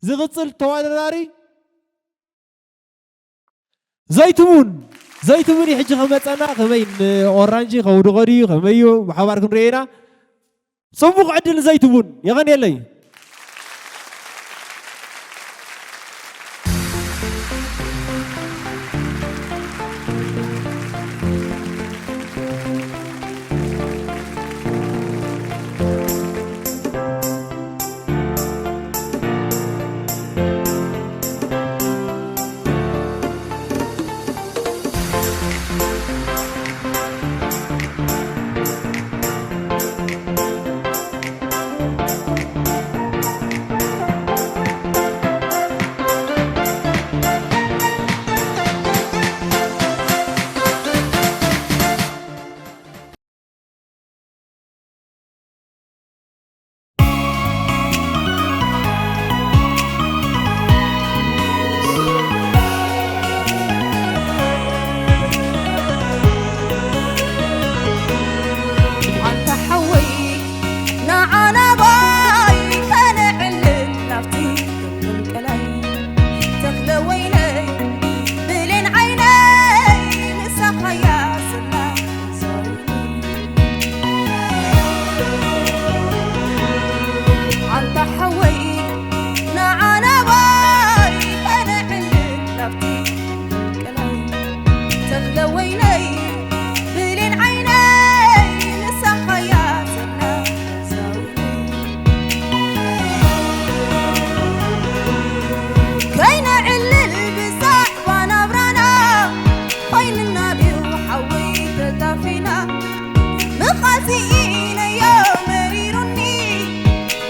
ዝቕጽል ተወዳዳሪ ዘይትሙን፣ ዘይትሙን እዩ ሕጂ ክመጸና። ከመይ ንኦራንጂ ከውድቖ ድዩ፣ ከመይ እዩ፣ ብሓባር ክንሪኦ ኢና። ጽቡቕ ዕድል ዘይትሙን። የቐንየለይ። ኣንታ ሓወይ ንዓና ባይ ከነዕልል ናብቲ ገምገም ቀላይ ተኽለ ወይነይ ብሌን ዓይነይ ንሳኻያ ዘላ ኣንታ ሓወይ ንዓና ባይ ከነዕልል ናብቲ ቀላይ ተኽለ ወይነይ ብሌን ዓይነይ ንሳኻያ ዘላ ከይነዕልል ብዛዕባ ናብራና ኮይንና ድዩ ሓወይ ተጣፊና ምኻዚ ኢነዮ መሪሩኒ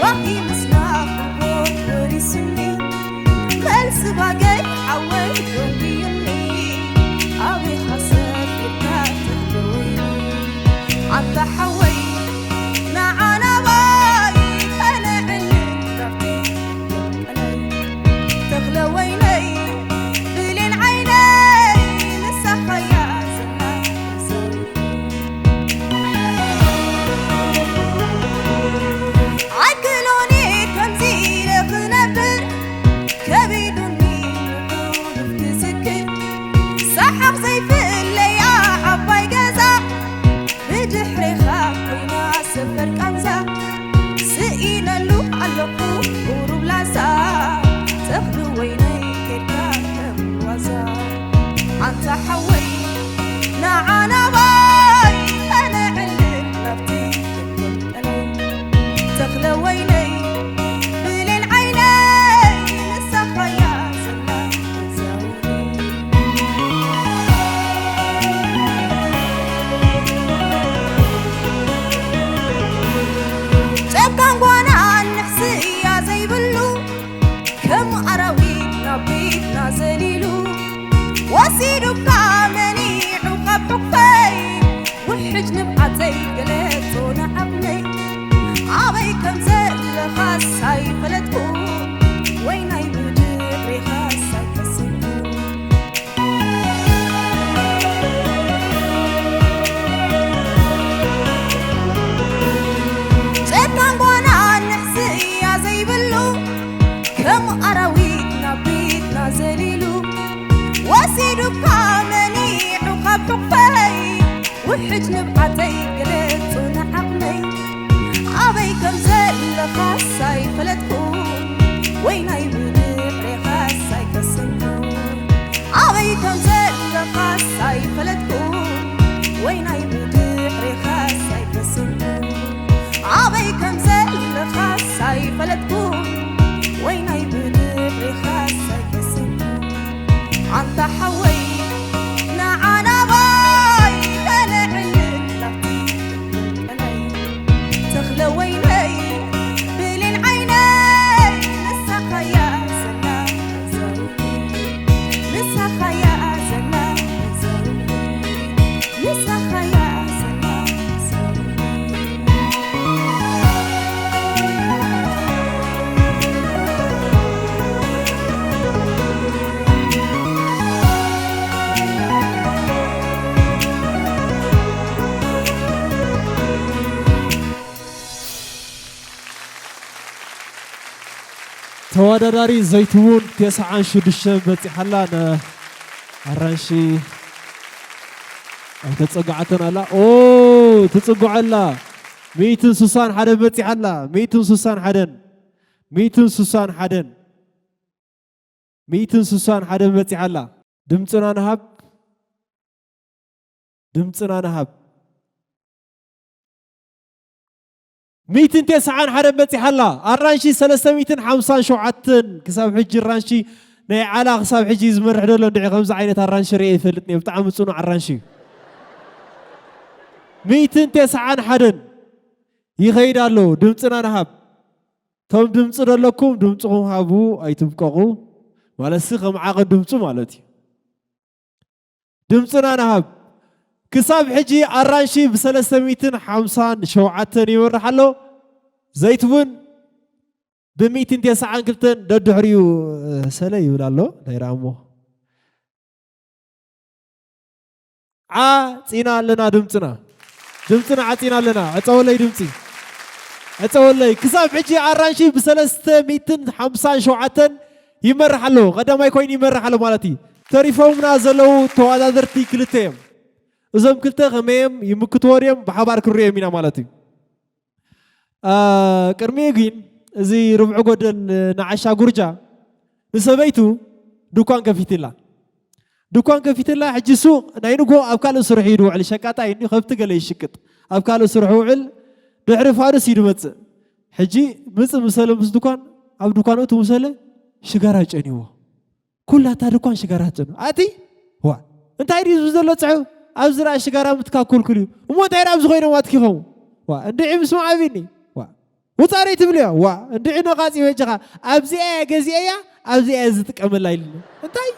ዋሂ ምስና ክቦት ወሪሱኒ መልሲ ባገይ ሓወይ ደንጉዩኒ ኣበይ ሓሰብ ኢልካ ትኽልወይኒ ኣንታ ሓወይ ንዓና ባይ ከነዕልል ናብቲ ገምገም ቀላይ ተኽለ ወይነይ ብሌን ዓይነይ ንሳኻያ ዘላ ኣይክእሎን እየ ከምዚ ኢለ ክነብር ከቢዱኒ ንሕሉፍ ክዝክር ሰሓቕ ዘይፍለያ ዓባይ ገዛ ብድሕሬኻ ኮይና ሰፈር ቃንዛ ስኢነሉ ኣለኹ ቁሩብ ላዛ ተኽሊ ወይነይ ኬድካ ከም ዋዛ ኣንታ ሓወይ ንዓና ባይ ከነዕልል ናብቲ ገምገም ቀላይ ተኽለ ወይነይ ብሌን ዓይነይ ንሳኻያ ዘላ ጨካን ጓና ንሕስያ ዘይብሉ ከም ኣራዊት ናብ ቤትና ዘሊሉ ወሲዱካ መኒዑ ካብ ሕቑፈይ ውሕጅ ንብዓተይ ገለጾ ንዓቕመይ ኣበይ ከም ዘለኻስ ኣይፈለጥኩ ወይናይ ብድሕሬኻስ ኣይቀሰንኩ ጨካን ጓና ንሕስያ ዘይብሉ ከም ኣራዊት ናብ ቤትና ዘሊሉ ወሲዱካ መኒዑ ካብ ሕቑፈይ ውሕጅ ንብዓተይ ገለጹ ንዓቕመይ ኣበይ ከም ዘለኻስ ኣይፈለጥኩ ወይናይ ብድሕሬኻስ ኣይቀሰንኩ ኣበይ ከም ዘለኻስ ኣይፈለጥኩ ወይናይ ብድሕሬኻስ ኣይቀሰንኩ ኣበይ ከም ዘለኻስ ኣይፈለጥኩ ወይናይ ብድሕሬኻስ ኣይቀሰንኩ ኣንታ ሓወይ ንዓና ባይ ከነዕልል ናብቲ ቀላይ ተወዳዳሪ ዘይትውን ተስዓን ሽዱሽተን በጺሓ ኣላ። ንኣራንሺ ኣይተጸግዓትን ኣላ። ኦ፣ ትጽግዖ ኣላ። ሚእትን ስሳን ሓደን በጺሓ ኣላ። ሚእትን ስሳን ሓደን። ሚእትን ስሳን ሓደን። ሚእትን ስሳን ሓደን በጺሓ ኣላ። ድምጽና ንሃብ። ድምጽና ንሃብ። ሚእትን ተስዓን ሓደን በጺሓ ኣላ። ኣራንሺ ሰለስተ ሚእትን ሓምሳን ሸውዓተን። ክሳብ ሕጂ ኣራንሺ ናይ ዓላ ክሳብ ሕጂ ዝመርሕ ደሎ እንድዒ ከምዚ ዓይነት ኣራንሺ ርእየ ይፈልጥን እየ። ብጣዕሚ ጽኑዕ ኣራንሺ እዩ። ሚእትን ተስዓን ሓደን ይኸይድ ኣሎ። ድምጽና ንሃብ። እቶም ድምጺ ደለኩም ድምጽኹም ሃቡ፣ ኣይትብቀቑ። ማለትሲ ከም ዓቐን ድምጹ ማለት እዩ። ድምጽና ንሃብ። ክሳብ ሕጂ ኣራንሺ ብሰለስተ ሚእትን ሓምሳን ሸውዓተን ይመርሕ ኣሎ። ዘይትውን ብሚእትን ተስዓን ክልተን ደድሕሪኡ፣ እ፣ ሰለ ይብል ኣሎ። እንታይ ደኣ እሞ? ዓጺና ኣለና ድምጽና። ድምጽና ዓጺና ኣለና። ዕጸወለይ ድምጺ። ዕጸወለይ። ክሳብ ሕጂ ኣራንሺ ብሰለስተ ሚእትን ሓምሳን ሸውዓተን ይመርሕ ኣሎ። ቀዳማይ ኮይኑ ይመርሕ ኣሎ ማለት እዩ። ተሪፎምና ዘለዉ ተወዳደርቲ ክልተ እዮም። እዞም ክልተ ከመይ እዮም ይምክትዎ ድዮም? ብሓባር ክርእዮም ኢና ማለት እዩ። አ፣ ቅድሚኡ ግን እዚ ርብዒ ጎደል ንዓሻ ጉርጃ ንሰበይቱ ድኳን ከፊትላ። ድኳን ከፊትላ፣ ሕጂ ሱቕ ናይ ንግሆ ኣብ ካልእ ስርሑ እዩ ዝውዕል። ሸቃጣይ እንዲ ከብቲ ገለ ይሽቅጥ። ኣብ ካልእ ስርሑ ውዕል፣ ድሕሪ ፋዱስ እዩ ዝመጽእ። ሕጂ ምጽእ ምሰለ ምስ ድኳን፣ ኣብ ድኳን እቱ ምሰለ ሽጋራ ጨንዎ። ኩላታ ድኳን ሽጋራ ጨኑ። ኣቲ፣ ዋ፣ እንታይ ድዩ እዚ ዘሎ ጽሑፍ? ኣብዚ ደኣ ሽጋራ ምትካል ክልኩል እዩ። እሞ እንታይ ደኣ ኣብዚ ኮይኖም ኣትኪኾም? ዋ፣ እንድዒ ምስማዕ ኣቢኒ። ዋ፣ ውጻረይ ትብልዮ? ዋ፣ እንድዒ ነቓጺ በጃኻ። ኣብዚኣ እየ ገዚኤያ፣ ኣብዚኣ እየ ዝጥቀመላ ኢልኒ። እንታይ?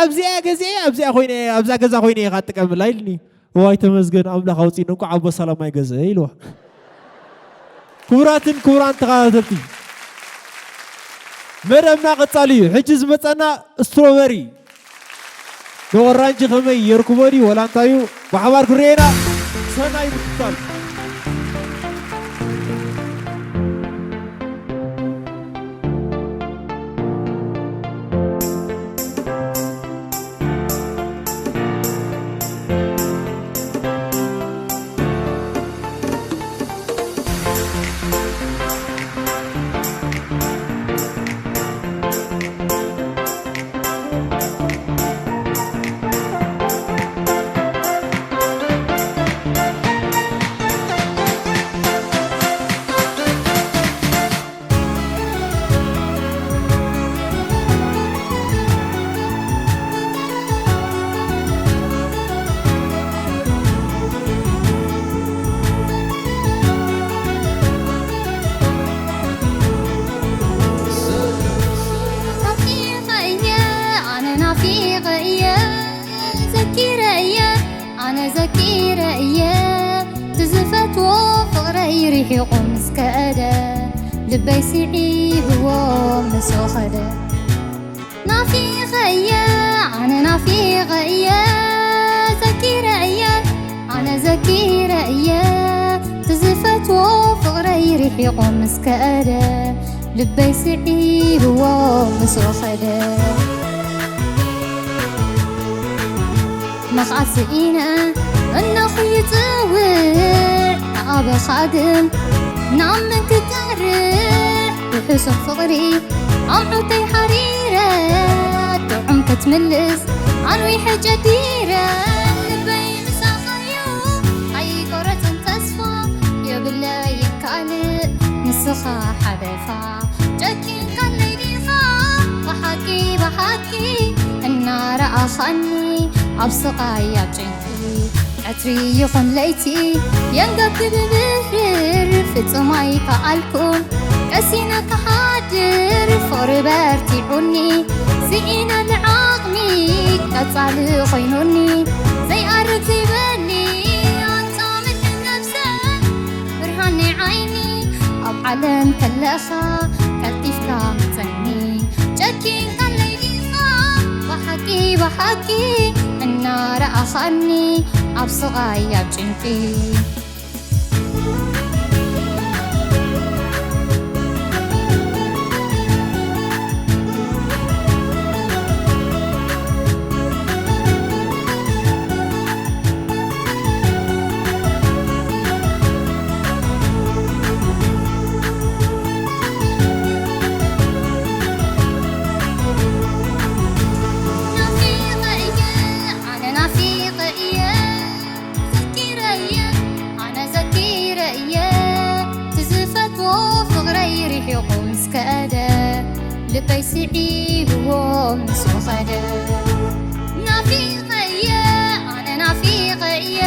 ኣብዚኣ እየ ገዚኤያ፣ ኣብዚኣ ኮይነ እየ፣ ኣብዛ ገዛ ኮይነ እየ ኻትጥቀመላ ኢልኒ። ዋይ ተመስገን ኣምላኽ ኣውጺእኒ፣ እንቋዕ ኣቦ ሰላም ኣይገዝአ ኢልዋ። ክቡራትን ክቡራን ተኸታተልቲ፣ መደብና ቀጻሊ እዩ። ሕጂ ዝመጸና ስትሮበሪ ዶ ኦራንጂ ከመይ የርክቦ ድዩ ወላ እንታይ እዩ? ብሓባር ክርእየና። ሰናይ ምክትታል። ናፊቐ እየ፣ ኣነ ናፊቐ እየ፣ ዘኪረ እየ፣ ኣነ ዘኪረ እየ፣ ትዝፈትዎ ፍቕረይ ርሒቑ ምስ ከደ፣ ልበይ ስዒብዎ ምስ ወኸደ። ናፊቐ እየ፣ ኣነ ናፊቐ እየ፣ ዘኪረ እየ፣ ኣነ ዘኪረ እየ፣ ትዝፈትዎ ፍቕረይ ርሒቑ ምስ ከደ፣ ልበይ ስዒብዎ ምስ ወኸደ። መኽኣት ስኢነ እነኹ ይጽውዕ፣ ኣበኻ ግን ናብ መን ክቀርብ? ብሕሱም ፍቕሪ ኣምዑተይ ሓሪረ፣ ጥዑም ክትምልስ ኣንዊሐ ጨዲረ። ልበይ ምሳኻዩ ኣይቆረጽን ተስፋ፣ የብለይን ካልእ ንስኻ ሓለፋ። ጨኪንካለይ ዲኻ ብሓቂ ብሓቂ እናረኣኻኒ ኣብ ስቓይ ኣብ ጭንቂ ቀትሪ ይኹን ለይቲ የንገብግብ ብህር ፍጹም ኣይከኣልኩን ቀሲነ ክሓድር ፍቕሪ በርቲዑኒ ስኢነ ንዓቕሚ ቀጻሊ ኮይኑኒ ዘይኣርግ ዘይበሊ ኣንታ መድሕን ነብሰይ ብርሃን ናይ ዓይኒ ኣብ ዓለም ከለኻ ቀልጢፍካ ምጸኒ ጨኪንካለይ ዲኻ ብሓቂ ብሓቂ እናረኣኻኒ ኣብ ስቓይ ኣብ ጭንቂ ርሒቑ ምስ ከደ፣ ልበይ ስዒብዎ ምስኡ ኸደ። ናፊቐ እየ፣ ኣነ ናፊቐ እየ፣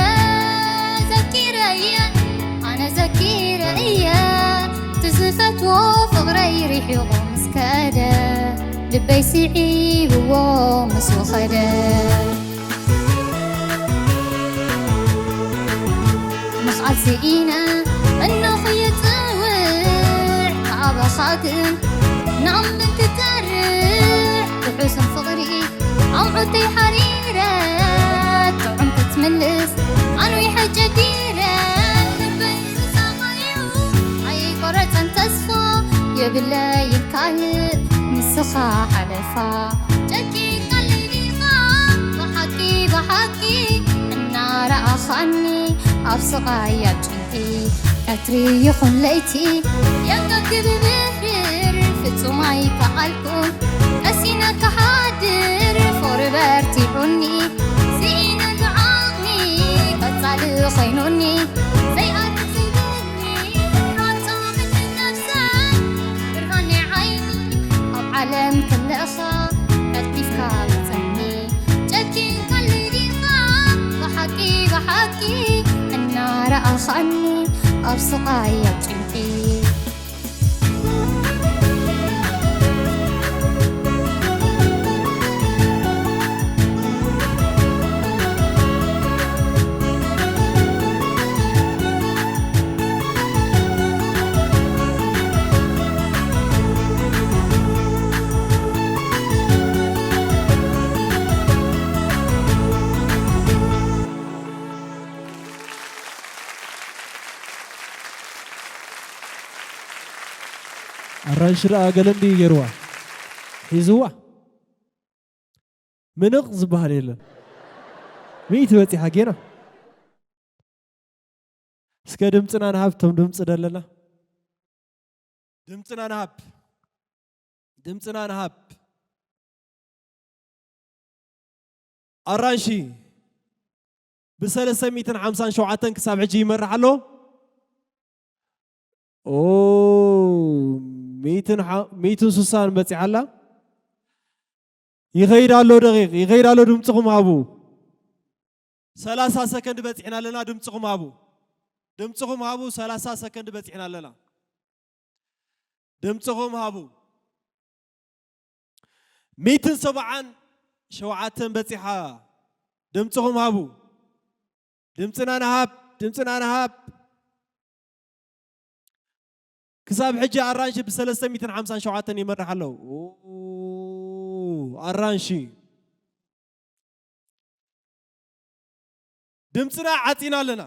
ዘኪረ እየ፣ ኣነ ዘኪረ እየ፣ እቲ ዝፈትዎ ፍቕረይ ርሒቑ ምስ ከደ፣ ልበይ ስዒብዎ ምስኡ ኸደ። ምኽኣል ስኢነ እነኹ ይጽውዕ፣ ካባኻ ግን ንኣምን ክጠርዕ። ውሑስን ፍቕሪ ኣምዑተይ ሓሪረ፣ ጥዑም ክትምልስ ኣንዊሐ ጨዲረ። ልበይ ምሳኻ እዩ ኣይቆረጸን ተስፋ፣ የብለይን ካልእ ንስኻ ሓለፋ። ጨኪንካለይ ዲኻ ብሓቂ ብሓቂ እናረኣኻኒ ኣብ ስቓይ ኣብ ጭንቂ ቀትሪ ይኹን ለይቲ የጋግብ ብርር ፍጹም ኣይከኣልኩን ቀሲነ ክሓድር ፎር በርቲዑኒ ስኢነሉ ዓቕሚ ቀጻሊ ኾይኑኒ ዘይኣርፍ ዘይብለኒ ሓንሳብ ምድሪ ነፍሰ ብርሃን ናይ ዓይኒ ኣብ ዓለም ክለኻ ቀልጢፍካ መጸኒ ጨኪንካለይ ዲኻ ብሓቂ ብሓቂ እናረኣኻኒ ኣብ ስቓይ ኣብ ጭንቂ ኣራንሺ ደኣ ገለ እንድዩ ገይርዋ ሒዝዋ ምንቕ ዝበሃል የለን። ሚእቲ በጺሓ ጌና። እስከ ድምፅና ንሃብ፣ እቶም ድምፂ ደለና ድምፅና ንሃብ፣ ድምፅና ንሃብ። ኣራንሺ ብሰለስተ ሚእትን ሓምሳን ሸውዓተን ክሳብ ሕጂ ይመርሕ ኣሎ። ኦ፣ ሚእትን ሓ-፣ ሚእትን ስሳን በፂሓ ኣላ። ይኸይድ ኣሎ ደቂቕ፣ ይኸይድ ኣሎ። ድምፅኹም ሃቡ። ሰላሳ ሰከንድ በፂሕና ኣለና። ድምፅኹም ሃቡ። ድምፅኹም ሃቡ። ሰላሳ ሰከንድ በፂሕና ኣለና። ድምፅኹም ሃቡ። ሚእትን ሰብዓን ሸውዓተን በፂሓ። ድምፅኹም ሃቡ። ድምፅና ንሃብ፣ ድምፅና ንሃብ። ክሳብ ሕጂ ኣራንሺ ብሰለስተ ሚእትን ሓምሳን ሸውዓተን ይመርሕ ኣሎ። ኦ፣ ኣራንሺ። ድምፅና ዓፂና ኣለና።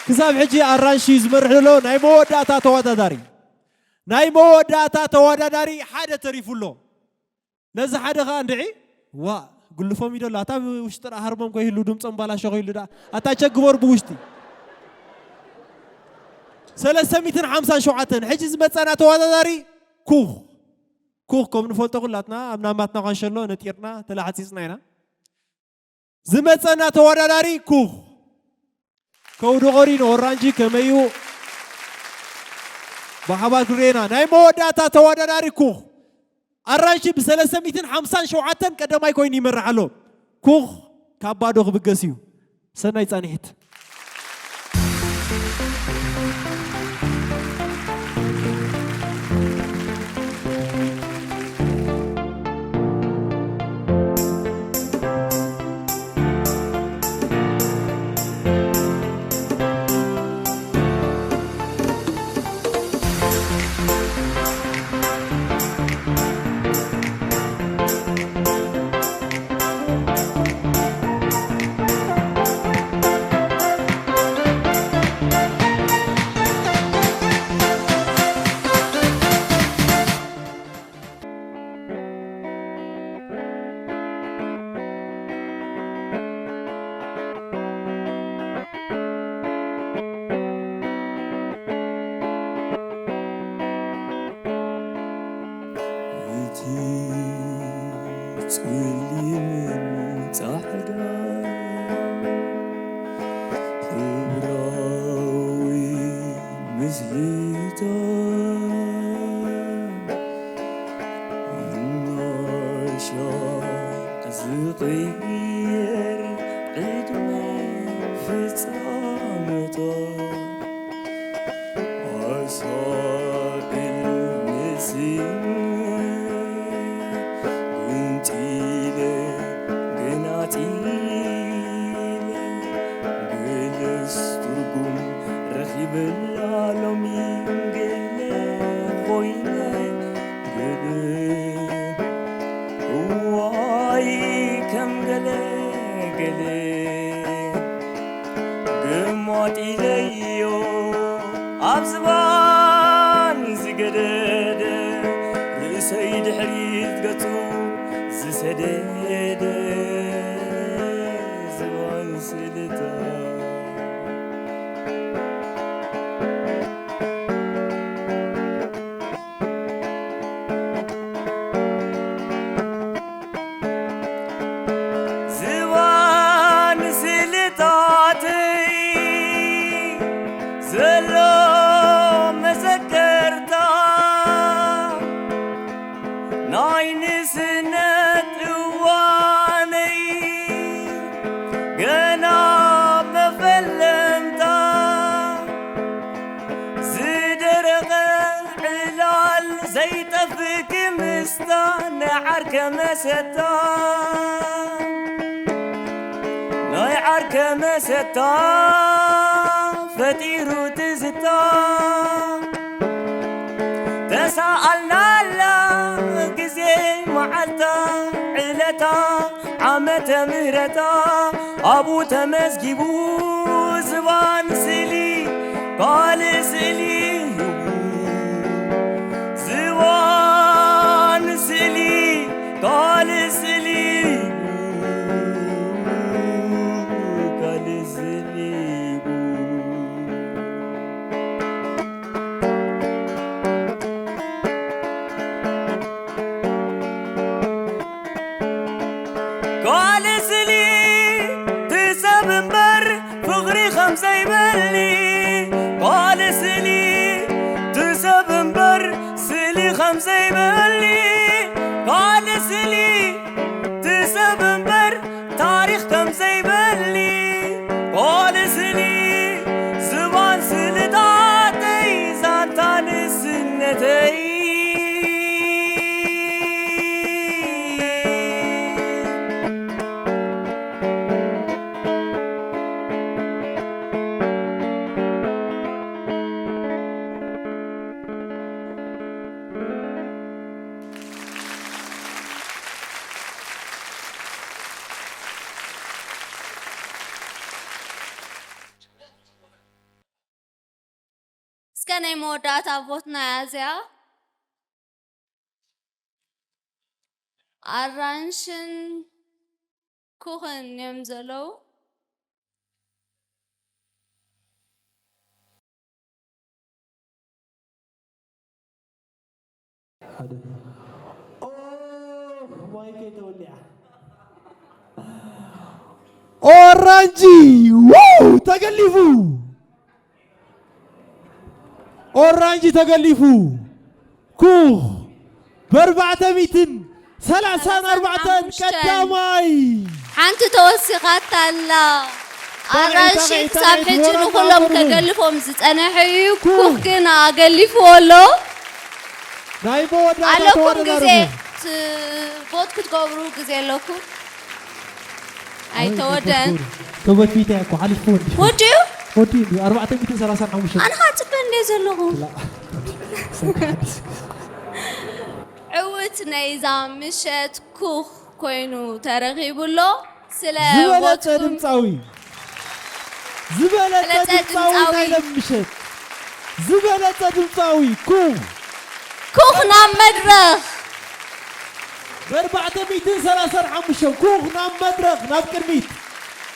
ክሳብ ሕጂ ኣራንሺ እዩ ዝመርሕ ዘሎ። ናይ መወዳእታ ተወዳዳሪ፣ ናይ መወዳእታ ተወዳዳሪ ሓደ ተሪፉ ኣሎ። ነዚ ሓደ ኸኣ እንድዒ፣ ዋ፣ ግልፎም እዩ ደሎ። ኣታ ብውሽጢ ደኣ ሃርሞም ከይህሉ ድምፆም ባላሾ ከይህሉ ደኣ። ኣታ ቸግቦር ብውሽጢ። ሰለስተ ሚእትን ሓምሳን ሸውዓተን። ሕጂ ዝመፀና ተወዳዳሪ ኩኽ። ኩኽ ከም ንፈልጦ ኩላትና ኣብ ናማትና ኳንሸሎ ነጢርና ተላዓፂፅና ኢና። ዝመፀና ተወዳዳሪ ኩኽ። ከውዲ ቐሪን ኦራንጂ ከመዩ ብሓባር ክሬና። ናይ መወዳእታ ተወዳዳሪ ኩኽ። ኣራንሺ ብሰለስተ ሚእትን ሓምሳን ሸውዓተን ቀዳማይ ኮይኑ ይመርሕ ኣሎ። ኩኽ ካብ ባዶ ክብገስ እዩ። ሰናይ ጻንሒት። እቲ ጸሊምን ጻዕዳን ሕብራዊ ምስሊ ቅየር ዕድመ ፍጻመታት ኣሳእል ንስኒ ጉንጺለ ገናጺለ ገለስ ትርጉም ረኺበላ ሎሚ ገለ ኮይነ ገለ እዋይ ከም ገለ ገለ ገማጢለዮ ኣብ ዝባን ዝገደደ ርእሰይ ድሕሪት ገጹ ዝሰደደ ዝባን ስልታ ዝባን ስልታተይ ዘሎ መዘከርታ ናይ ንስነት እዋነይ ገና መፈለምታ ዝደረቐ ዕላል ዘይጠፍእ ክምስታ ናይ ዓርከ መሰታ ናይ ዓርከ መሰታ ፈጢሩ ትዝታ ተሳኣልናላ ግዜ መዓልታ ዕለታ ዓመተ ምህረታ ኣብኡ ተመዝጊቡ ዝባን ስእሊ ካልእ ስእሊ ዝባን ስእሊ ካልእ ስእሊ ካልእ ስእሊ ጓል ስሊ ትሰብ እምበር ፍቕሪ ከም ዘይበሊ ጓል ስሊ ትሰብ እምበር ስሊ ከም ዘይበሊ ጓል ስሊ ትሰብ እምበር ታሪኽ ከም ዘይበሊ ጓል ስሊ ዝባን ስልጣተይ ዛንታ ንስነተይ እስከ ናይ መወዳእታ ቮትና እያ እዚኣ። ኣራንሽን ኩኽን እዮም ዘለዉ። ሓደ። ኦ፣ ማይከይ ተወሊዓ። ኦራንጂ፣ ዋው፣ ተገሊፉ። ኦራንጂ ተገሊፉ። ኩኽ፣ ብኣርባዕተ ሚእትን ሰላሳን ኣርባዕተን ቀዳማይ። ሓንቲ ተወሲኻታ ኣላ። ኣራንሺ ክሳብ ሕጂ ንኹሎም ከገልፎም ዝጸነሐ እዩ። ኩኽ ግን ኣገሊፍዎ ኣሎ። ናይ መወዳእታ ኣለኩም ግዜ። ት-፣ ቦት ክትገብሩ ግዜ ኣለኩም። ኣይተወደን። ተጎትቢታ እኮ ሓሊፉ ወዲ። ወዲኡ? ወዲኡ እንዲ ኣርባዕተ ሚእትን ሰላሳን ሓሙሽተ። ኣነ ኸዓ ጽበ እንደ ዘለኹ። ላ። ዕውት ናይዛ ምሸት ኩኽ ኮይኑ ተረኺቡ ኣሎ። ስለ ዝበለጸ ወትኩም ድምጻዊ። ዝበለጸ ዝበለጸ ድምጻዊ ድምጻዊ። ናይ ሎም ምሸት። ዝበለጸ ድምጻዊ ኩኽ። ኩኽ ናብ መድረኽ። ብኣርባዕተ ሚእትን ሰላሳን ሓሙሽተን ኩኽ ናብ መድረኽ፣ ናብ ቅድሚት።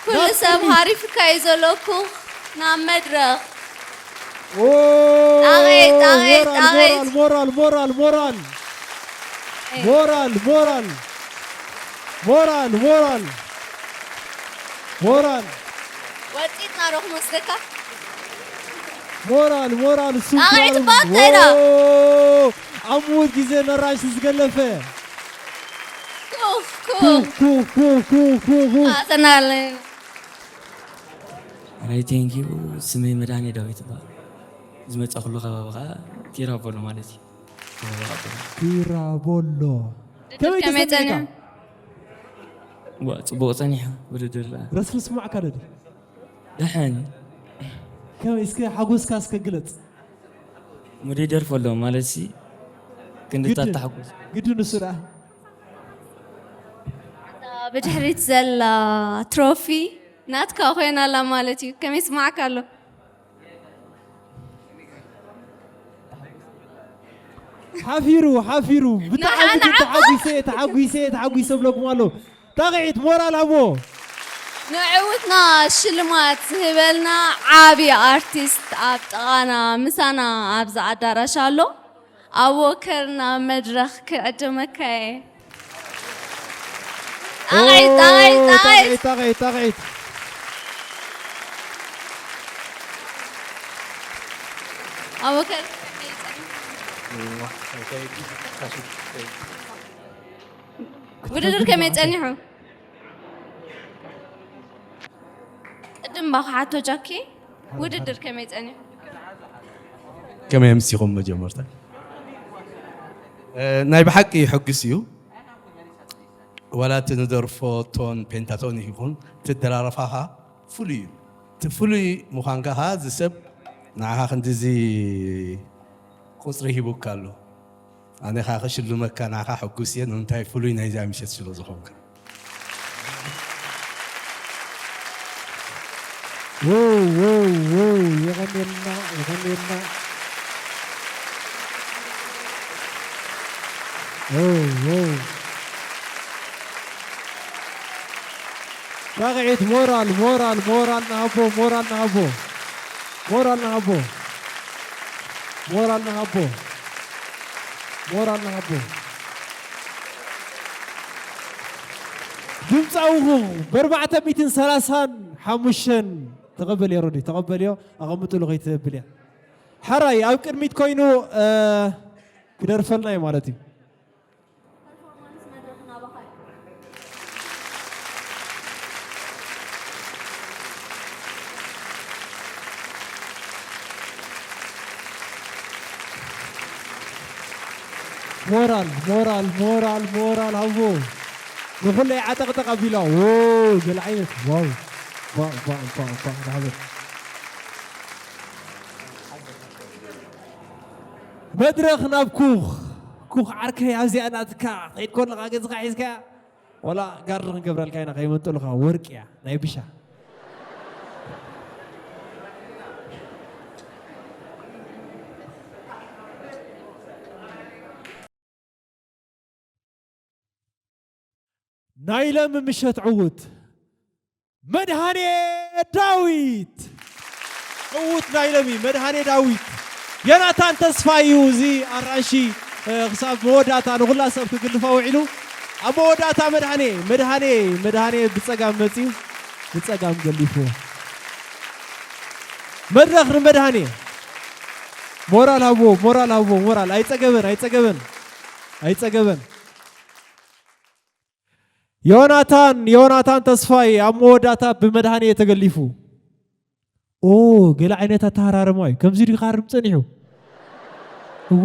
ኩሉ ናብ ሰብ ቅድሚት። ሃሪፍካ እዩ ዘሎ ኩኽ ናብ መድረኽ። ኦ፣ ጣቕዒት፣ ጣቕዒት፣ ሞራል፣ ጣቕዒት። ሞራል፣ ሞራል፣ ሞራል። ኤ። ሞራል፣ ሞራል። ሞራል፣ ሞራል። ሞራል። ወጢጥና ዶ ክንወስደካ? ሞራል፣ ሞራል፣ እሱ ጣቕዒት ሞራል። እባ እንታይ ኢላ? ዎ! ኣብ ምዉት ግዜ ነራሽ ዝገለፈ። ኩኽ፣ ኩ ኩ ኩ ኩ ኩ ኩ። ኣሰናለ። ኣይ ቴንክ ዩ። ስመይ መድሃኔ ዳዊት ይበሃል። ዝመጻ ኩሉ ከባቢ ከዓ ቲራቦሎ ማለት እዩ። ከባቢ ኣቦሎ። ቲራቦሎ። ከመይ ከመይ ተሰሚዕካ? ጸኒሑ? ዋ ጽቡቕ ጸኒሑ ውድድር ደኣ። ረስርስ ማዕካ ደዲ ደሓን ከመይ እስከ ሓጎስካ እስከ ግለጽ። ሙዲ ደርፎ ኣሎ ማለት ሲ ክንድታት ተሓጎስ ግድን እሱ ደኣ ብድሕሪት ዘላ ትሮፊ ናትካ ኮይና ኣላ ማለት እዩ። ከመይ ስማዕካ ኣሎ? ሓፊሩ ሓፊሩ ብጣዕሚ ንዓ- ግን ተሓጒሰ ተሓጒሰ ተሓጒሰ ብለኩም ኣሎ። ጣቕዒት ሞራል ሃቦ። ንዕውትና ሽልማት ዝህበልና ዓቢ ኣርቲስት ኣብ ጥቓና ምሳና ኣብዚ ኣዳራሽ ኣሎ። ኣብ ወከርና መድረኽ ክዕድመካ እየ። ጣቕዒት ጣቕዒት ጣቕዒት ጣቕዒት ጣቕዒት። ኣብ ወከር ውድድር ከመይ ጸኒሑ? ቅድም ባኻ ሓቶ ጃኪ ውድድር ከመይ ጸኒሑ? ከመይ ኣምሲኹም መጀመርታ? እ፣ ናይ ብሓቂ የሐጉስ እዩ። ዋላ እቲ ንደርፎ ቶን ፔንታቶን ይኹን እቲ ደራረፋኻ ፍሉይ እዩ። እቲ ፍሉይ ምዃንካ ኸዓ እዚ ሰብ ንዓኻ ክንድዚ ቁፅሪ ሂቡካ ኣሎ። ኣነ ኸዓ ክሽልመካ ንዓኻ ሕጉስ እየ። ንምንታይ ፍሉይ ናይዚኣ ምሸት ስለ ዝኾንካ። Wow, wow, wow, የቐንየልና የቐንየልና። Wow, wow. ጣቕዒት ሞራል ሞራል ሞራል ንሃቦ ሞራል ንሃቦ ሞራል ንሃቦ ሞራል ንሃቦ ሞራል ንሃቦ። ድምፃውኹ ብኣርባዕተ ሚእትን ሰላሳን ሓሙሽተን ተቐበልዮ ሮዲ ተቐበልዮ ኣቐምጥሉ ከይትብል እያ። ሓራይ ኣብ ቅድሚት ኮይኑ እ፣ ክደርፈልና እዩ ማለት እዩ። ሞራል ሞራል ሞራል ሞራል ሃቦ ንኹለይ ዓጠቕጠቕ ኣቢላ ዎ ገለ ዓይነት ዋው ባ ባ ባ ባ ንሓበል መድረኽ ናብ ኩኽ ኩኽ ዓርከይ ኣብዚኣ ናትካ ትኸይድ ከለኻ ገዝኻ ሒዝካያ ዋላ ጋርድ ክንገብረልካ ኢና ከይመንጠሉኻ ወርቂ እያ ናይ ብሻ ናይ ለሚ ምሸት ዕዉት መድሃኔ ዳዊት ዕዉት ናይ ለሚ መድሃኔ ዳዊት ዮናታን ተስፋ እዩ እዚ ኣራንሺ ክሳብ መወዳእታ ንኹላ ሰብ ክግልፋ ውዒሉ ኣብ መወዳእታ መድሃኔ መድሃኔ መድሃኔ ብፀጋም መፅዩ ብፀጋም ገሊፍዎ መድረኽ ንመድሃኔ ሞራል ሃብዎ ሞራል ሃብዎ ሞራል ኣይፀገበን ኣይፀገበን ኣይፀገበን ዮናታን ዮናታን ተስፋይ ኣብ መወዳእታ ብመድሃኔ ተገሊፉ ኦ ገለ ዓይነት ኣተሃራርማ እዩ ከምዚ ድዩ ክሃርም ፀኒሑ እወ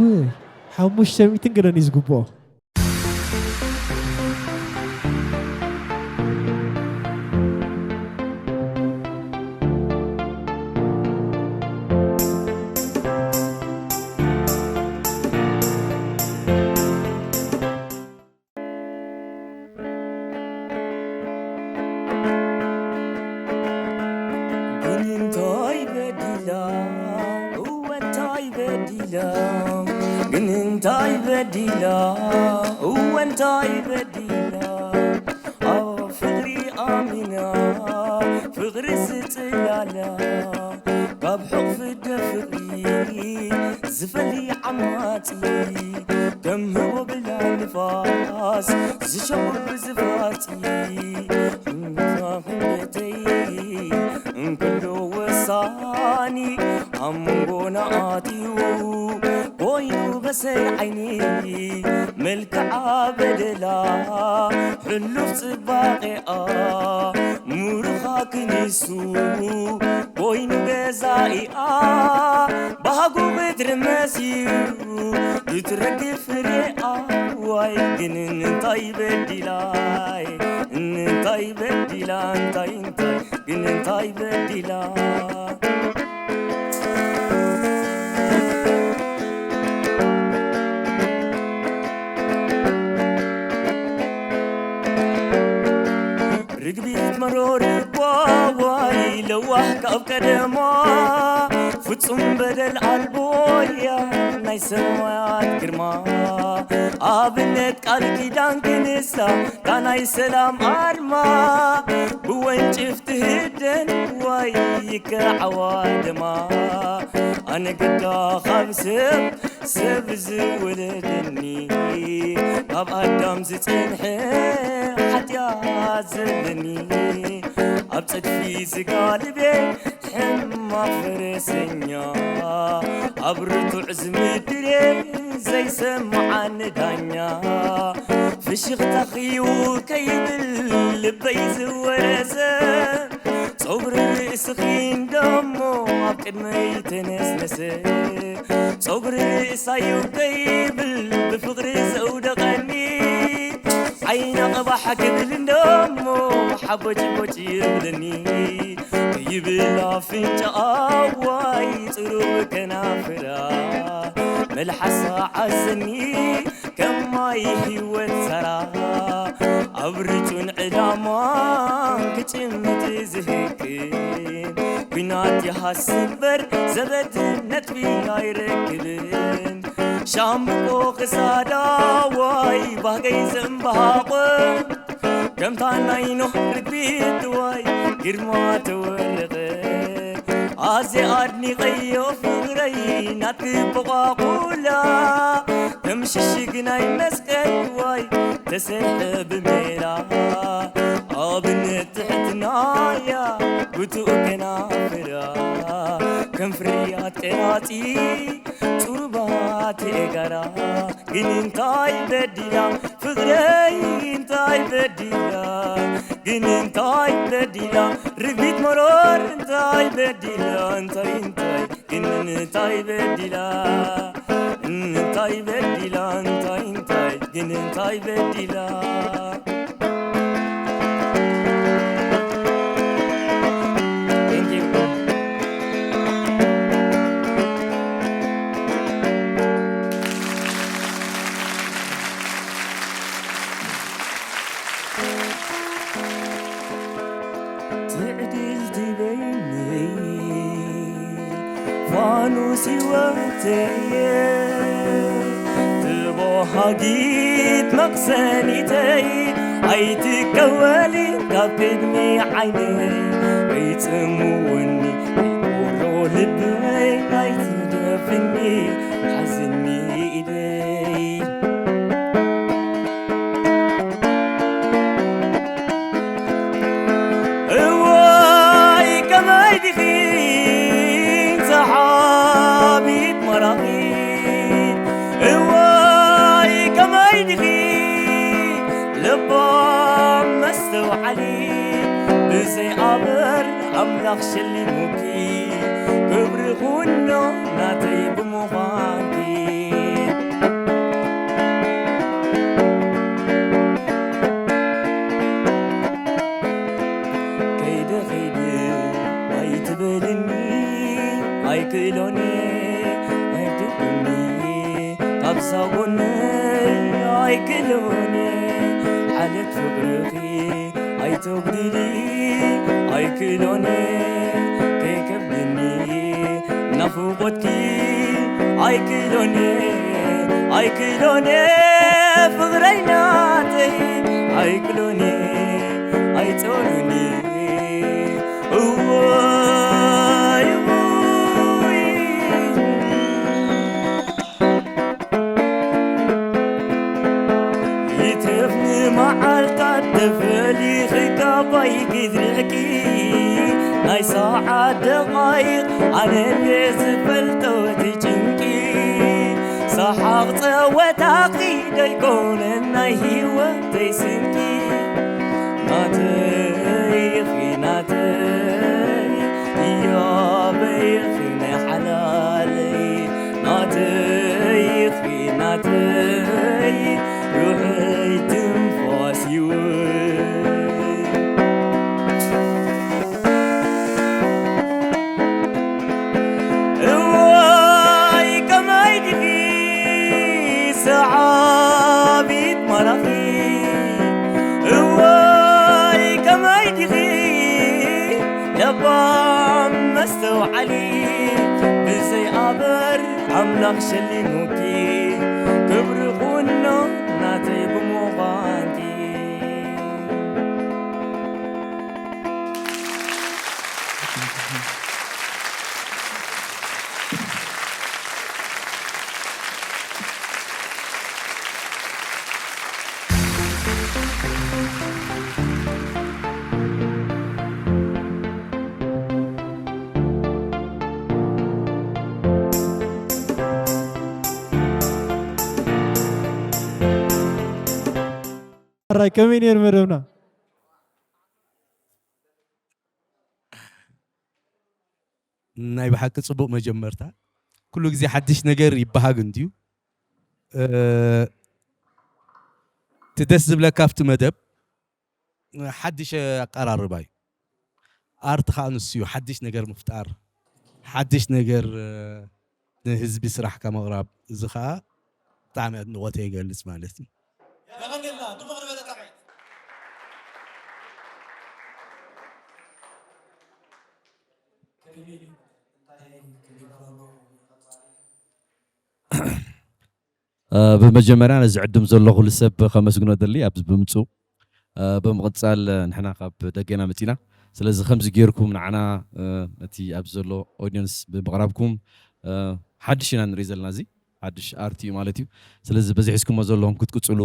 ሓሙሽተ ሚእትን ገለን እዩ ዝግብኦ ግን እንታይ በዲላ እወ እንታይ በዲላ ግን እንታይ በዲላ እወ እንታይ በዲላ ኣብ ፍቕሪ ኣሚና ፍቕሪ ዝጽላላ ካብ ሕቕፊ ደፍሪ ዝፈሊ ዓማጺ ከም ህቦ ብላ ንፋስ ዝሸውር ብዝፋጺ እንታ ክንደተይ እንክሉ ወሳኒ መንጎና ኣትዩ ኮይኑ በሰይ ዓይኒ፣ መልክዓ በደላ ሕሉፍ ጽባቐኣ፣ ምሩኻ ክኒሱ ኮይኑ ገዛኢኣ፣ ባህጉ ክትርመስ እዩ ክትረክብ ፍሬኣ። ዋይ ግን እንታይ በዲላይ፣ እንታይ በዲላ፣ እንታይ እንታይ ግን እንታይ በዲላ? ርግቢት መሮር እኳ ዋይ ለዋህ ካብ ቀደማ፣ ፍጹም በደል ኣልቦያ ናይ ሰማያት ግርማ። ኣብነት ቃል ኪዳን ክንሳ እታ ናይ ሰላም ኣርማ፣ ብወንጭፍ ትህደን ዋይ ይከዓዋ ደማ። ኣነ ግዳ ካብ ሰብ ሰብ ዝወለደኒ፣ ካብ ኣዳም ዝጸንሐ ሓጢኣት ዘለኒ፣ ኣብ ጸድፊ ዝጋልቤ ሕማቕ ፈረሰኛ፣ ኣብ ርቱዕ ዝምድሬ ዘይሰምዓኒ ዳኛ፣ ፍሽኽታ ኽይው ከይብል ልበይ ዝወረሰ፣ ጸጉሪ ርእስኺ እንደሞ ኣብ ቅድመይ ተነስነሰ፣ ጸጉሪ ርእሳዩ ከይብል ብፍቕሪ ዘውደቐኒ፣ ዓይና ቀባሕ ክብል እንደሞ ሓቦጭቦጭ ይብለኒ፣ ይብል ኣፍንጫኣ ዋይ ጽሩብ ከናፍራ፣ መልሓሳ ዓዘኒ ከም ማይ ህይወት ሰራ፣ ኣብ ርጩን ዕላማን ክጭምት ዝህቅን፣ ኲናት ይሃስስ እምበር ዘበት ነጥቢ ኣይረክብን። ሻምብቆ ክሳዳ ዋይ ባህገይ ዘንባቆ፣ ከምታ ናይ ኖህ ርግቢት ዋይ ግርማ ተወረቐ። ኣዜ ኣድኒቐዮ ፍቕረይ ናትኪ ቦቋቑላ፣ ከም ሽሽግ ናይ መስቀል ዋይ ተሰርሐ ብሜላ። ኣብነት ትሕትናያ ብቱእ ከናፍራ፣ ከም ፍርያት ቀራጺ ጽሩባት የጋራ። ግን እንታይ በዲላ ፍቕረይ እንታይ በዲላ፣ ግን እንታይ በዲላ ርግቢት መሮር እንታይ በዲላ፣ እንታይ እንታይ ግን እንታይ በዲላ፣ እንታይ በዲላ፣ እንታይ እንታይ ግን እንታይ በዲላ። Thank you. ትዕድልቲ በይነይ ፋኑስ ህይወተየ፣ ተባሃጊት መቕሰኒተይ ኣይትከወሊ ካብ ቅድሚ ዓይነይ፣ ኣይጽምወኒ ኣይቁሮ ልበይ ኣይትደፍኒ ሓዝኒ ኢደይ። እዋይ ከመይ ዲኺ ሰሓቢት ማራኺት፣ እዋይ ከመይ ዲኺ ለባም መስተውዓሊት፣ ብዘይ ኣበር ኣምላኽ ሸሊሙኪ ክብሪ ኩኖ ናተይ ብምዃንኪ። ከይደ ከይደ ኣይትበልኒ ኣይክእሎን ኣይትብልኒ ካብዛ ጎነይ ኣይክእሎን ሓለት ፍቕርኺ ኣይተጉድሊ ኣይክእሎን ከይከብድኒ ናፍቖትኪ ኣይክእሎን ኣይክእሎን ፍቕረይ ናተይ ኣይክእሎን ኣይጸሉኒ እዋይ እዋይ ይትረፍ ንመዓልታት ተፈሊኺ ካባይ ክትርሕቂ ናይ ሰዓት ደቓይቕ ኣነ እንድየ ዝፈልጦ እቲ ጭንቂ፣ ሰሓቕ ጸወታኺ ደይኮነ ናይ ህይወተይ ስንቂ። ናተይ ኢኺ ናተይ፣ ህያበይ ኢኺ ናይ ሓላለይ፣ ናተይ ኢኺ ናተይ፣ ርሑይ ትንፋስ ህይወት። እዋይ ከመይ ዲኺ ሰሓቢት ማራኺ፣ እዋይ ከመይ ዲኺ ለባም መስተውዓሊ፣ ብዘይ ኣበር ኣምላኽ ሸሊሙኪ፣ ክብሪ ኩኖ ናተይ ብምዃንኪ። ሕራይ ከመይ ነይሩ መደብና? ናይ ብሓቂ ጽቡቕ መጀመርታ። ኩሉ ግዜ ሓድሽ ነገር ይበሃግ እንድዩ። እ፣ እቲ ደስ ዝብለካ ኣብቲ መደብ ሓድሽ ኣቀራርባ እዩ። ኣርት ከዓ ንሱ እዩ፣ ሓድሽ ነገር ምፍጣር፣ ሓድሽ ነገር፣ እ፣ ንህዝቢ ስራሕካ ምቕራብ፣ እዚ ከዓ ብጣዕሚ ኣድንቖተይ ይገልጽ ማለት እዩ። የቐንየልና፣ ድሙቕ ዝበለ ጣቕዒት። እ፣ ብመጀመርያ ነዚ ዕድም ዘሎ ኩሉ ሰብ ከመስግኖ ደሊ ኣብዚ ብምጹ። እ፣ ብምቕጻል፣ እ፣ ንሕና ካብ ደገና መጺና። ስለዚ ከምዚ ጌርኩም ንዓና፣ እ፣ ነቲ ኣብዚ ዘሎ ኦድየንስ ብምቕራብኩም፣ እ፣ ሓድሽ ኢና ንርኢ ዘለና። እዚ ሓድሽ ኣርት እዩ ማለት እዩ። ስለዚ በዚ ሒዝኩሞ ዘለኹም ክትቅጽሉ፣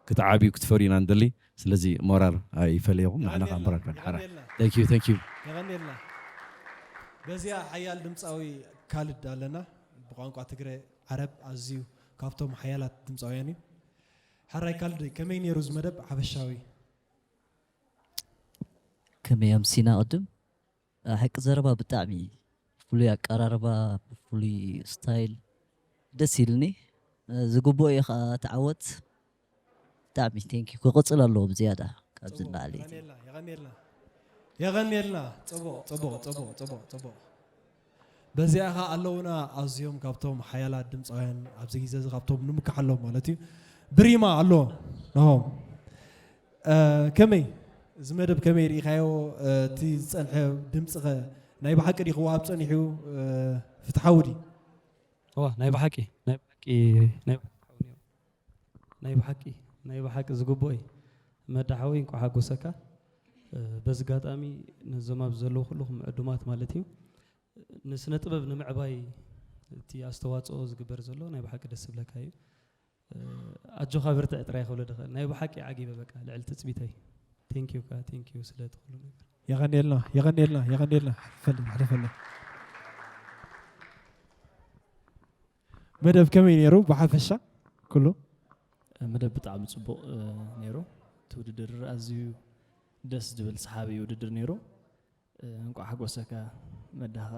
ክትዓብዩ፣ ክትፈርዩ ኢና ንደሊ። ስለዚ ሞራል ኣይፈለየኹም፣ ንዓና የቐንየልና፣ ከዓ ሞራል ፈል ሓራ። የቐንየልና። Thank you, thank you። የቐንየልና። በዚኣ ሓያል ድምፃዊ ካልድ ኣለና። ብቋንቋ ትግረ ዓረብ ኣዝዩ ካብቶም ሓያላት ድምፃውያን እዩ። ሕራይ ካልድ፣ ከመይ ነይሩ እዚ መደብ ሓፈሻዊ? ከመይ ኣምሲና ቅድም? ሓቂ ዘረባ ብጣዕሚ ፍሉይ ኣቀራርባ፣ ፍሉይ ስታይል ደስ ኢልኒ። ዝግብኦ እዩ ከዓ ተዓወት። ብጣዕሚ ቴንኪ። ክቕጽል ኣለዎ ብዝያዳ ካብዚ ጽቡቕ፣ ንላዕሊ። የቐንየልና፣ የቐንየልና። የቐንየልና። ጽቡቕ፣ ጽቡቕ፣ ጽቡቕ፣ ጽቡቕ፣ ጽቡቕ። በዚኣ ኸዓ ኣለዉና ኣዝዮም ካብቶም ሓያላት ድምፃውያን ኣብዚ ግዜ እዚ ካብቶም ንምክሓሎም ማለት እዩ። ብሪማ ኣሎ ናሆም። እ፣ ከመይ እዚ መደብ ከመይ ርኢኻዮ? እ፣ እቲ ዝጸንሐ ድምፂ ኸ ናይ ብሓቂ ድዩ ክወሃብ ጸኒሑ? እ፣ ፍትሓዊ ድዩ? እዋ፣ ናይ ብሓቂ፣ ናይ ብሓቂ፣ ናይ ብሓቂ ሓው ነይሩ። ናይ ብሓቂ፣ ናይ ብሓቂ ዝግብኦ እዩ። መዳ ሓወይ፣ እንቋዕ ሓጎሰካ። እ፣ በዚ ኣጋጣሚ ነዞም ኣብዚ ዘለዉ ኩልኹም ዕዱማት ማለት እዩ፣ ንስነ ጥበብ ንምዕባይ እቲ ኣስተዋፅኦ ዝግበር ዘሎ ናይ ብሓቂ ደስ ዝብለካ እዩ። እ፣ ኣጆኻ በርትዕ ጥራይ ክብሎ ድኽእል። ናይ ብሓቂ ዓጊበ በቃ፣ ልዕሊ ትፅቢተይ። ቴንኪዩ ከኣ፣ ቴንኪዩ ስለ እቲ ኩሉ ነገር። የቐንየልና፣ የቐንየልና፣ የቐንየልና። ፈለ፣ ሓደ ፈለ። መደብ ከመይ ነይሩ ብሓፈሻ ኩሉ? መደብ ብጣዕሚ ጽቡቕ፣ እ፣ ነይሩ። እቲ ውድድር ኣዝዩ ደስ ዝብል ሰሓቢ ውድድር ነይሩ። እ፣ እንቋዕ ሓጎሰካ መዳኻ።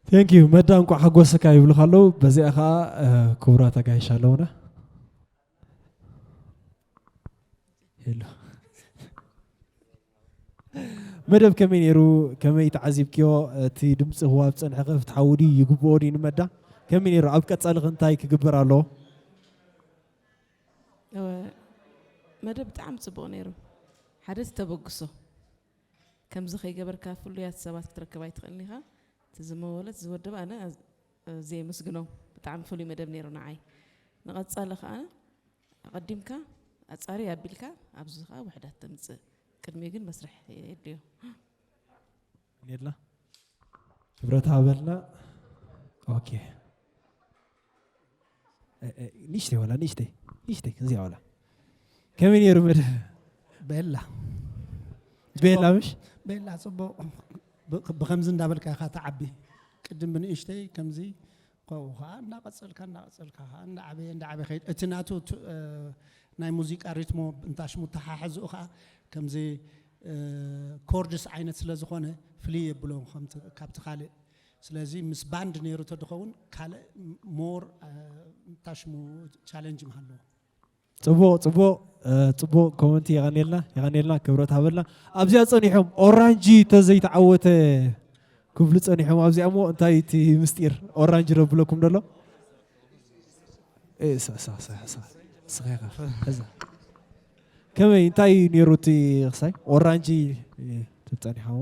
ቴንክ ዩ መዳ፣ እንቋዕ ሓጎሰካ ይብሉኻ ኣለዉ። በዚኣ ኸዓ፣ እ፣ ክቡራት ኣጋይሽ ኣለዉና። ሄሎ። መደብ ከመይ ነይሩ? ከመይ ተዓዚብክዮ? እቲ ድምፂ ክወሃብ ዝፀንሐ ከ ፍትሓዊ ድዩ? ይግብኦ ድዩ ንመዳ? ከመይ ነይሩ? ኣብ ቀፃሊ ከ እንታይ ክግበር ኣለዎ? እወ፣ መደብ ብጣዕሚ ፅቡቕ ነይሩ። ሓደ እቲ ተበግሶ። ከምዚ ከይገበርካ ፍሉያት ሰባት ክትረክብ ኣይትኽእልን ኢኻ። እቲ ዝመወለ፣ እቲ ዝወደበ ኣነ ኣዝ-፣ ኣዝየ የመስግኖም። ብጣዕሚ ፍሉይ መደብ ነይሩ ንዓይ። ንቐጻሊ ከኣ ኣቐዲምካ ኣጻሪ ኣቢልካ ኣብዚ ከኣ ውሕዳት ተምጽእ። ቅድሚኡ ግን መስርሕ የድልዮ። የላ ክብረት ሃበልና። ኦኬ። እ፣ እ፣ ንእሽተይ ዋላ፣ ንእሽተይ፣ ንእሽተይ፣ እዚኣ ዋላ። ከመይ ነይሩ መደብ? ቤላ ቤላ ምሽ ቤላ ጽቡቕ። ብ- ብኸምዚ እንዳበልካ ኢኻ ትዓቢ። ቅድም ብንእሽተይ ከምዚ ከው ከዓ እንዳቐጸልካ እንዳቐጸልካ ከዓ እንዳዓበየ እንዳዓበየ ከይድ። እቲ ናቱ ቱ- እ፣ ናይ ሙዚቃ ሪትሞ እንታሽሙ ተሓሕዝኡ ከዓ ከምዚ ኮርድስ ዓይነት ስለ ዝኾነ ፍልይ የብሎ ከምቲ- ካብቲ ካልእ። ስለዚ ምስ ባንድ ነይሩ ተድኸውን ካልእ ሞር ታሽሙ ቻለንጅ ምሃለዎ። ጽቡቕ ጽቡቕ እ፣ ጽቡቕ ኮመንቲ። የቐኔልና የቐኔልና፣ ክብረት ሃበልና። ኣብዚኣ ጸኒሖም ኦራንጂ ተዘይተዓወተ ክብሉ ጸኒሖም ኣብዚኣ። እሞ እንታይ እቲ ምስጢር ኦራንጂ ረብለኩም ደሎ? እ፣ ሳ- ሳ- ሳ- ሳ- ስኻ ኢኻ። እዛ። ከመይ እንታይ እዩ ነይሩ እቲ ክሳይ ኦራንጂ እ፣ ተጸኒሖም?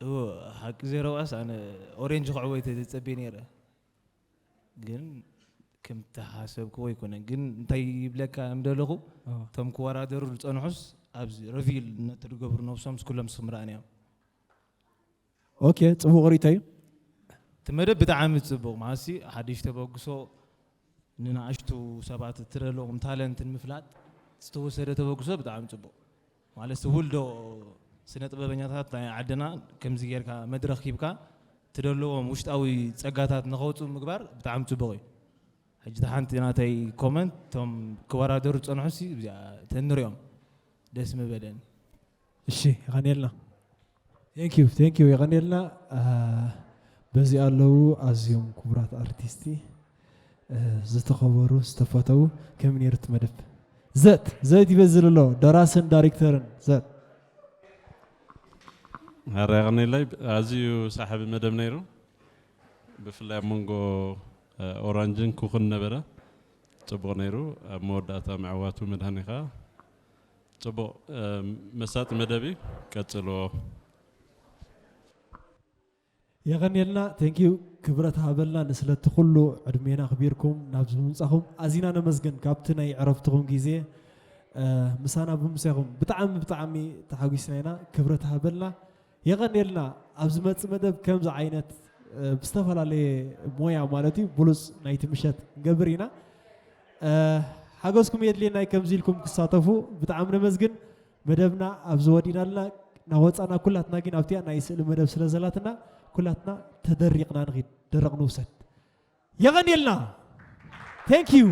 እዎ፣ ሓቂ ዜሮ ባስ ኣነ ኦሬንጅ ክዕወት እየ ዝጸበየ ነይረ፣ ግን ከምቲ ሓሰብክዎ ኣይኮነን። ግን እንታይ ይብለካ ምደለኹ፣ ኦ። እቶም ክወዳደሩ ዝጸንሑስ ኣብዚ ሪቪል ነቲ ዝገብሩ ነብሶም ኩሎም ስምራን እዮም። ኦኬ፣ ጽቡቕ ርእይቶ እዩ። እቲ መደብ ብጣዕሚ ጽቡቕ ማሲ ሓድሽ ተበግሶ ንንኣሽቱ ሰባት እትደለዎም ታለንት ንምፍላጥ ዝተወሰደ ተበግሶ ብጣዕሚ ጽቡቕ። ማለት ውልዶ ስነ ጥበበኛታት ናይ ዓድና ከምዚ ጌርካ መድረኽ ሂብካ እትደለዎም ውሽጣዊ ጸጋታት ንኸውጽኡ ምግባር ብጣዕሚ ጽቡቕ እዩ። ሕጂ እቲ ሓንቲ ናተይ ኮመንት እቶም ክወዳደሩ ዝጸንሑ ሲ እዚኣ ተንሪኦም ደስ ምበለኒ። እሺ፣ የቐኔልና። ቴንክ ዩ ቴንክ ዩ፣ የቐኔልና። አ፣ በዚ ኣለዉ ኣዝዮም ክቡራት ኣርቲስቲ እ፣ ዝተኸበሩ ዝተፈተዉ። ከመይ ነይሩ እቲ መደብ? ዘት ዘት ይበዝል ኣሎ፣ ደራስን ዳይሬክተርን ዘት። ኧረ የቐኔለይ፣ ኣዝዩ ሳሓቢ መደብ ነይሩ። ብፍላይ ኣብ መንጎ እ፣ ኦራንጅን ኩኽን ነበረ፣ ጽቡቕ ነይሩ። ኣብ መወዳእታ ምዕዋቱ መድሃኒኻ ጽቡቕ እ፣ መሳጢ መደብ እዩ። ቀጽልዎ። የቐንየልና። ቴንክ ዩ። ክብረት ሃበልና ንስለቲ ኩሉ ዕድሜና ኣኽቢርኩም ናብዚ ምምጻኹም ኣዚና ነመስግን። ካብቲ ናይ ዕረፍትኹም ግዜ እ፣ ምሳና ብምሳኹም ብጣዕሚ ብጣዕሚ ተሓጒስና ኢና። ክብረት ሃበልና። የቐንየልና። ኣብ ዝመጽእ መደብ ከምዚ ዓይነት እ፣ ብዝተፈላለየ ሞያ ማለት እዩ ብሉጽ ናይቲ ምሸት ንገብር ኢና። እ፣ ሓገዝኩም የድልየና እዩ ከምዚ ኢልኩም ክሳተፉ ብጣዕሚ ነመስግን። መደብና ኣብዚ ወዲእና ኣለና። እናወጻና ኩላትና ግን ኣብቲኣ ናይ ስእሊ መደብ ስለ ዘላትና ኩላትና ተደሪቕና ንኺድ፣ ደረቕ ንውሰድ። የቐንየልና። ቴንክ ዩ።